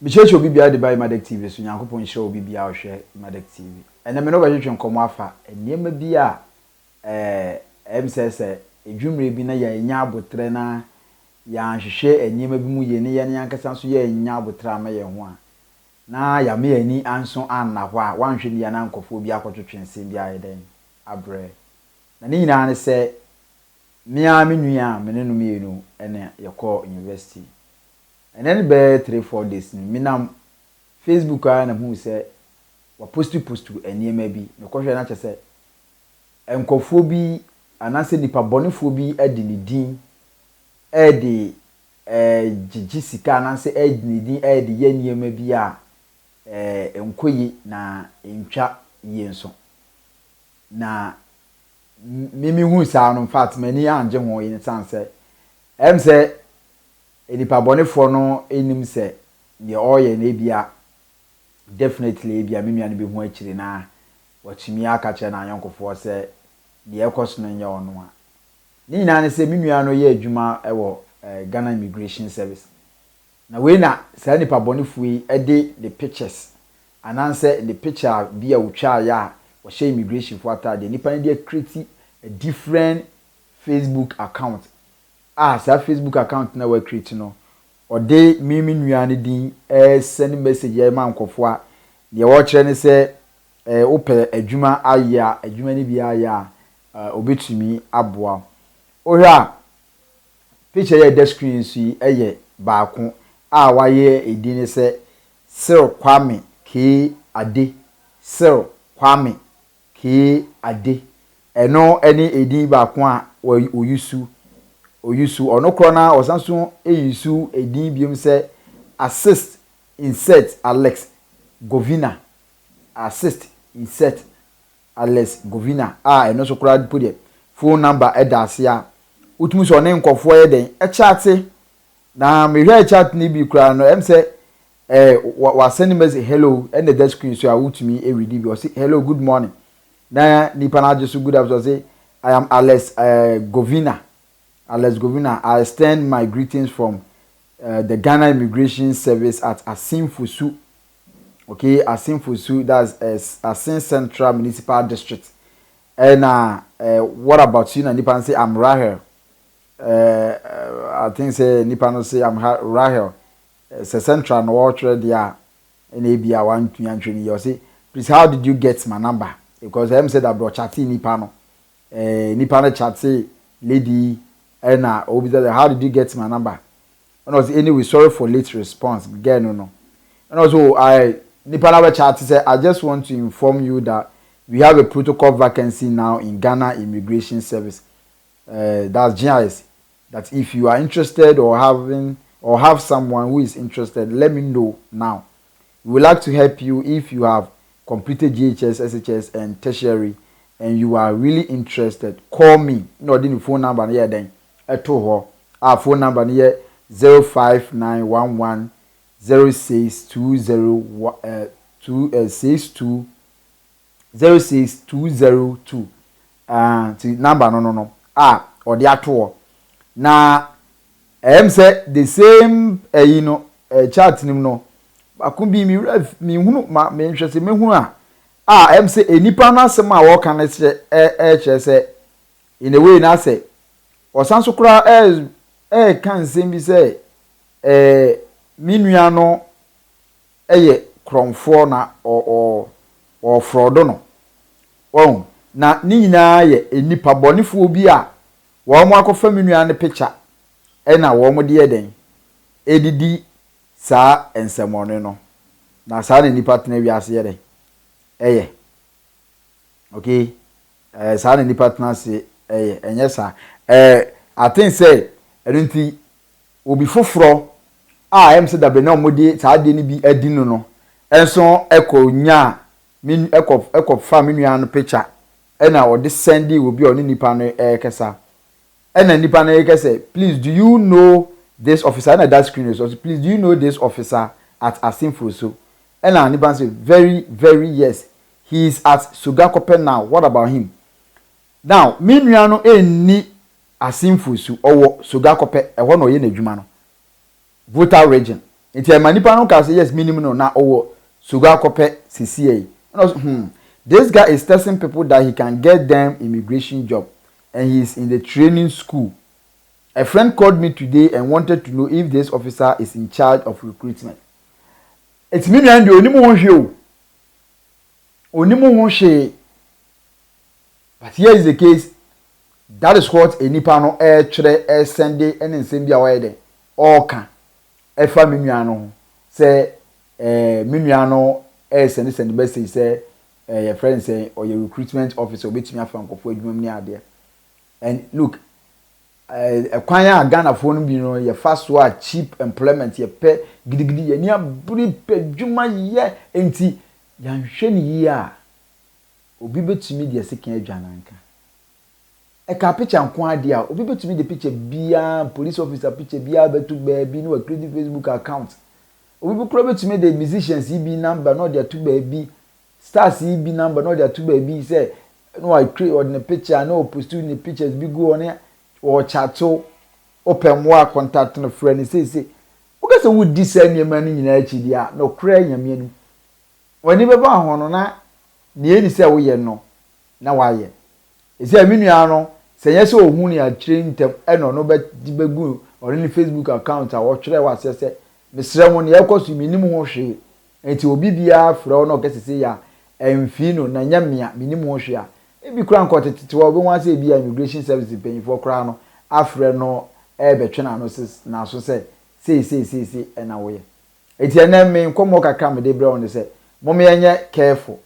Mekyerɛkyerɛ obi biara de ba Imadec TV so. Nyankopɔn nhyira obi biara ɔhwɛ Imadec TV. Ɛnɛ me ne wobɛtwetwe nkɔmmɔ afa nneɛma bi a ɛm sɛ edwumire bi na yɛanya abotrɛ na yɛanhwehwɛ nneɛma bi mu yie ne yɛn ankasa nso yɛanya abotrɛ ama yɛn ho a, na yɛama yɛn ani anso anna hɔ a, wanhwɛ ni a na nkɔfoɔ bi akɔtwetwe nsɛm bi ayɛ dɛn abrɛ. Na ne nyinaa ne sɛ, me ara me nua a me ne no mmienu ɛna yɛkɔɔ university. Ɛnɛ no bɛyɛ 3, 4 days no, menam Facebook a na hu sɛ wapost post nneɛma bi. Mekɔhwɛ na kyerɛ sɛ nkɔfoɔ bi anaasɛ nipa bɔnefoɔ bi de ne din ɛde gyegye sika anaasɛ ɛde ne din ɛde yɛ nneɛma bi a nkɔ yie na ntwa yie nso. Na mimi hu saa no, in fact, m'ani angye ho yi san sɛ sɛ nipa bɔnefoɔ no anim sɛ deɛ ɔreyɛ no ebia definitely ebia me nua no bi ho akyire na watumi aka kyerɛ n'ayɔnkofoɔ sɛ deɛ ɛkɔ so no nyɛ ɔno a. Ne nyinaa ne sɛ me nua no yɛ adwuma wɔ Ghana Immigration Service, na wei na saa nipa bɔnefoɔ yi de the pictures anaasɛ the picture bi a wotwaeɛ a wɔhyɛ immigration foɔ ataadeɛ, nipa no de acreate a different Facebook account a saa Facebook account na wɔacreate no, ɔde me nua no din ɛsend message ɛma nkɔfoɔ a deɛ wɔrekyerɛ ne sɛ wopɛ adwuma ayɛ a, adwuma no bi ayɛ a, obetumi aboa. Wohwɛ a, picture yɛ ɛda screen so yi yɛ baako a wayɛ edin ne sɛ Sir Kwame K Ade, Sir Kwame K Ade. Ɛno ne edin baako a ɔuse ɔuse. Ɔno korɔ na ɔsan so use edin biom sɛ Assist Insert Alex Govina, Assist Insert Alex Govina, a ɛno nso koraa po deɛ phone number ɛda ase a wotumi sɛ ɔne nkɔfoɔ yɛ dɛn ɛchat. Na mehwɛ chat no bi koraa no, sɛ wasend message hello, ɛna ɛda screen so a wotumi ɛread bi. Ɔsi, "Hello, good morning," na nipa no agye so, "Good afternoon." Ɔsi, "I am Alex Govina, Alex Govina. I extend my greetings from the Ghana Immigration Service at Assin Fosu." Okay, Assin Fosu, that's Assin Central Municipal District. Ɛna "What about you?" Na nipa no say, "I'm Rahel." I think say nipa no say, "I'm Rahel." Sɛ Central na wɔretwerɛ deɛ a, ɛna ebi a wantumi antwerɛ no yie. Ɔse, "Please, how did you get my number?" Because sɛ dabrɛ ɔchat nipa no, nipa no chat lady, ɛna obi sɛ, "How did you get my number?" Ɛna ɔse, "Anyway, sorry for late response." Girl no ɛna ɔse, "Oh, I nipa no abɛ chat sɛ, 'I just want to inform you that we have a protocol vacancy now in Ghana Immigration Service, that's GIS, that if you are interested or having or have someone who is interested, let me know now. We would like to help you. If you have completed JHS, SHS and tertiary and you are really interested, call me.'" Na ɔde ne phone number no yɛ dɛn ɛto hɔ a phone number no yɛ 05911 0620 2 62 06202. Ti number no a ɔde ato hɔ na sɛ the same ɛyi no chat nim no baako bi mi wura mi hunu ma mi nhwɛ sɛ mi hunu a sɛ nipa no asɛm a wɔka no kyerɛ ɛkyerɛ sɛ in a way na sɛ ɔsan so koraa ɛɛka nsɛm bi sɛ me nua no ɛyɛ korɔmfoɔ na ɔ ɔ ɔfrɔdo no wɔn. Na ne nyinaa yɛ nipa bɔnefoɔ bi a wɔn akɔfa me nua no picture ɛna wɔn de yɛ dɛn edidi saa nsɛmɔne no. Na saa na nipa tena wiase yɛ dɛn ɛyɛ. Okay, saa na nipa tena ase ɛyɛ. Ɛnyɛ saa aten sɛ ɛno nti obi foforɔ a sɛ dabe na wɔn de saa adeɛ no bi adi no ɛnso ɛkɔ nya me ɛkɔ fa me nua no picture ɛna ɔde send obi a ɔne nipa no ɛrekasa. Ɛna nipa no ɛrekasa, "Please, do you know this officer?" Ɛna that screen so, "Please, do you know this officer at Assin Fosu?" Ɛna nipa no say, "Very very yes, he is at Sogakope now. What about him?" Now me nua no ɛnni Assin Fosu, ɔwɔ Sogakope. Ɛhɔ na ɔyɛ n'adwuma no, Volta Region. Nti ɛma nipa no kaa sɛ yes menim no na ɔwɔ Sogakope sesiei. Ɛna ɔse hmm this guy is testing people that he can get them immigration job and he is in the training school. A friend called me today and wanted to know if this officer is in charge of recruitment. Eti me nua no deɛ onim ho hwee o. Onim ho hwee. But here is the case, that is what nipa no ɛretwerɛ ɛresɛnde ɛne nsɛm bi a ɔyɛ dɛ ɔreka ɛfa me nua no ho sɛ ɛɛ me nua no ɛresɛnde sɛnde message sɛ ɛɛ yɛfrɛ no sɛ ɔyɛ recruitment officer, obetumi afa nkurɔfoɔ adwuma mu ne adeɛ. And look, ɛkwan a Ghanafoɔ no bi no yɛfa so a cheap employment, yɛpɛ gidigidi, yɛni abere pɛ dwuma yɛ, nti yɛanhwɛ ne yie a, obi bɛtumi de ɛsika adwa nanka ɛka picture nko adeɛ a obi bɛtumi de picture biara, police officer picture biara bɛto baabi na wa create Facebook account. Obi bi kura bɛtumi de musicians yi bi number na ɔde ato baabi, stars yi bi number na ɔde ato baabi sɛ na wa create, ɔde ne picture na ɔpost ne pictures bi gu hɔ ne ɔkyato ɔpɛ mmoa, contact no, frɛ ne seesei. Wokɛ sɛ wodi saa nneɛma no nyinaa akyi deɛ a, nɔkorɛ Nyame anim, w'ani bɛba ho no na nea ɛni sɛ woyɛ no na wayɛ. Ɛsɛ me nua no sɛ nyɛ sɛ ohun ne akyire ntɛm ɛna ɔno bɛde bɛgu ɔno ne Facebook account a wɔtwerɛ wɔ aseɛ sɛ mesrɛ mo, nea ɛkɔ so menim ho hwee, nti obi biara frɛ wo na ɔkɛ sese yɛ a ɛmfii no na nyɛ mmea menim ho hwee a, ebi kora nkɔ tete hɔ obi ho asɛ ebi a immigration service mpanyinfoɔ koraa no afrɛ no ɛrebɛtwe n'ano n'aso sɛ sei sei sei sei ɛna woyɛ. Eti ɛnɛ me nkɔmmɔ kakra mede brɛ wɔn sɛ mo yɛnyɛ careful.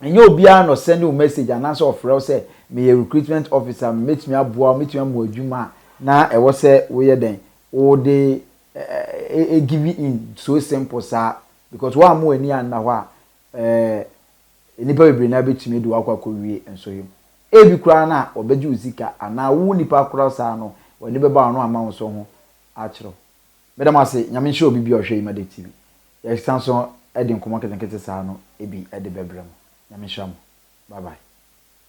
Ɛnyɛ obiara na ɔsend wo message anaasɛ ɔfrɛ wo sɛ meyɛ recruitment officer, mɛtumi aboa wo, mɛtumi ama adwuma a na ɛwɔ sɛ woyɛ dɛn wode ɛ give in so simple saa, because wɔn a mo ani anna hɔ a nnipa bebree na bɛtumi de wakɔ akɔwie nsɔhwɛ mu. Ebi koraa na ɔbɛgye wo sika anaa wo nipa koraa saa no wɔne bɛba ɔno ama wo so ho akyerɛw. Mɛdam ase, Nyame nhyɛ obi bi a ɔhwɛ Imadek TV. Yɛsan so de nkɔmmɔ nketenkete saa no ebi de bɛbrɛ mo. Nyame nhyira mo. Bye bye.